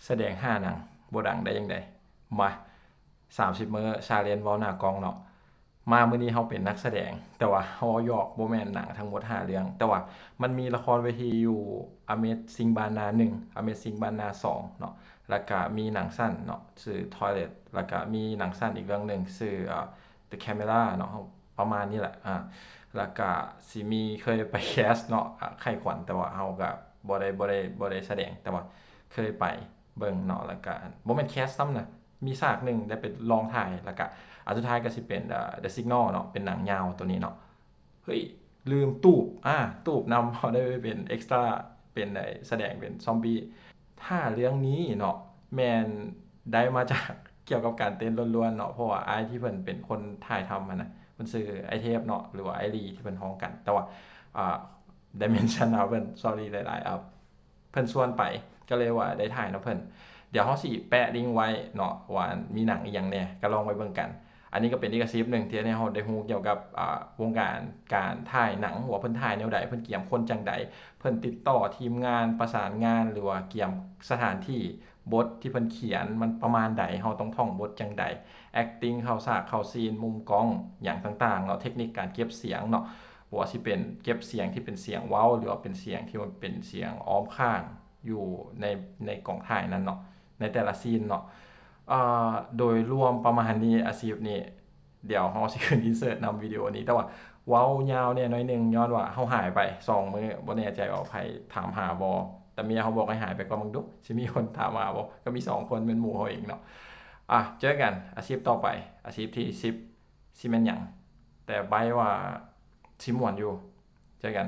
ສະແດງຫ້າໜັງ ບໍ່ດັງໄດ້ຈັ່ງໃດ? ມາ ສາມສິບມື້ challenge ເວົ້າໜ້າກ້ອງເນາະ. ມາມື້ນີ້ເຮົາເປັນນັກສະແດງ ແຕ່ວ່າເຮົາເວົ້າຫຍອກ ບໍ່ແມ່ນໜັງທັງໝົດຫ້າເລື່ອງ ແຕ່ວ່າມັນມີລະຄອນເວທີຢູ່ Amazing Bana ໜຶ່ງ Amazing Bana ສອງເນາະ ແລ້ວກະມີໜັງສັ້ນເນາະ ຊື່ Toilet ແລ້ວກະມີໜັງສັ້ນອີກເລື່ອງໜຶ່ງ ຊື່ The Camera ເນາະ ປະມານນີ້ແຫຼະ ອາ ແລ້ວກະຊິມີ ເຄີຍໄປ cast ເນາະ ອາ ໄຂ້ຂວັນ ແຕ່ວ່າເຮົາກະບໍ່ໄດ້ ບໍ່ໄດ້ ບໍ່ໄດ້ສະແດງ ແຕ່ວ່າເຄີຍໄປເບິ່ງເນາະ ແລ້ວກະບໍ່ແມ່ນ cast ຊ້ຳນະ ມີສາກໜຶ່ງໄດ້ໄປລອງຖ່າຍ ແລ້ວກະອັນສຸດທ້າຍກະຊິເປັນ The Signal ເນາະ ເປັນໜັງຍາວໂຕນີ້ເນາະ. ເຮີ້ຍ ລືມຕູບ ອາ ຕູບນຳ ເຮົາໄດ້ໄປເປັນ extra ເປັນ ໄດ້ສະແດງເປັນຊອມບີ້. ຖ້າເລື່ອງນີ້ເນາະ ແມ່ນໄດ້ມາຈາກ ກ່ຽວກັບການເຕັ້ນລ້ວນໆເນາະ ເພາະວ່າອ້າຍທີ່ເພິ່ນເປັນຄົນຖ່າຍທຳຫັ້ນນະ ເພິ່ນຊື່ອ້າຍເທບເນາະ ຫຼືວ່າອ້າຍລີ ທີ່ເພິ່ນຮ້ອງກັນ ແຕ່ວ່າ ອາ ໄດ້ mention ນາມເພິ່ນ sorry ຫຼາຍໆ ເອີ ເພິ່ນຊວນໄປ ກໍເລີຍວ່າໄດ້ຖ່າຍນຳເພິ່ນ. ດຽວເຮົາຊິແປະລິ້ງໄວ້ເນາະ ວ່າມີໜັງອີ່ຫຍັງແດ່ ກໍລອງໄປເບິ່ງກັນ. ອັນນີ້ກໍເປັນອີກອາຊີບໜຶ່ງທີ່ເຮັດໃຫ້ເຮົາໄດ້ຮູ້ກ່ຽວກັບ ອາ ວົງການການຖ່າຍໜັງ ວ່າເພິ່ນຖ່າຍແນວໃດ ເພິ່ນກຽມຄົນຈັ່ງໃດ ເພິ່ນຕິດຕໍ່ທີມງານ ປະສານງານ ຫຼືວ່າກຽມສະຖານທີ່ ບົດທີ່ເພິ່ນຂຽນມັນປະມານໃດ ເຮົາຕ້ອງທ່ອງບົດຈັ່ງໃດ acting ເຂົ້າສາກເຂົ້າຊີນ ມຸມກ້ອງ ຫຍັງຕ່າງໆເນາະ ເທັກນິກການເກັບສຽງເນາະ ບໍ່ວ່າຊິເປັນເກັບສຽງທີ່ເປັນສຽງເວົ້າ ຫຼືວ່າເປັນສຽງທີ່ມັນເປັນສຽງອ້ອມຂ້າງຢູ່ໃນ ໃນກອງຖ່າຍນັ້ນເນາະ ໃນແຕ່ລະຊີນເນາະ. ເອີ ໂດຍລວມປະມານນີ້ ອາຊີບນີ້ ດຽວເຮົາຊິຂຶ້ນ insert ນຳວິດີໂອນີ້ ແຕ່ວ່າເວົ້າຍາວແດ່ໜ້ອຍໜຶ່ງ ຍ້ອນວ່າເຮົາຫາຍໄປສອງມື້ ບໍ່ແນ່ໃຈວ່າໃຜຖາມຫາບໍ່ ແຕ່ເມຍເຮົາບອກໃຫ້ຫາຍໄປກ່ອນເບິ່ງດູ ຊິມີຄົນຖາມຫາບໍ່ ກໍມີສອງຄົນແມ່ນໝູ່ເຮົາເອງເນາະ. ອ່ະ ເຈີກັນ ອາຊີບຕໍ່ໄປ ອາຊີບທີສິບ ຊິແມ່ນຫຍັງ ແຕ່ໃບ້ວ່າຊິມ່ວນຢູ່. ເຈີກັນ.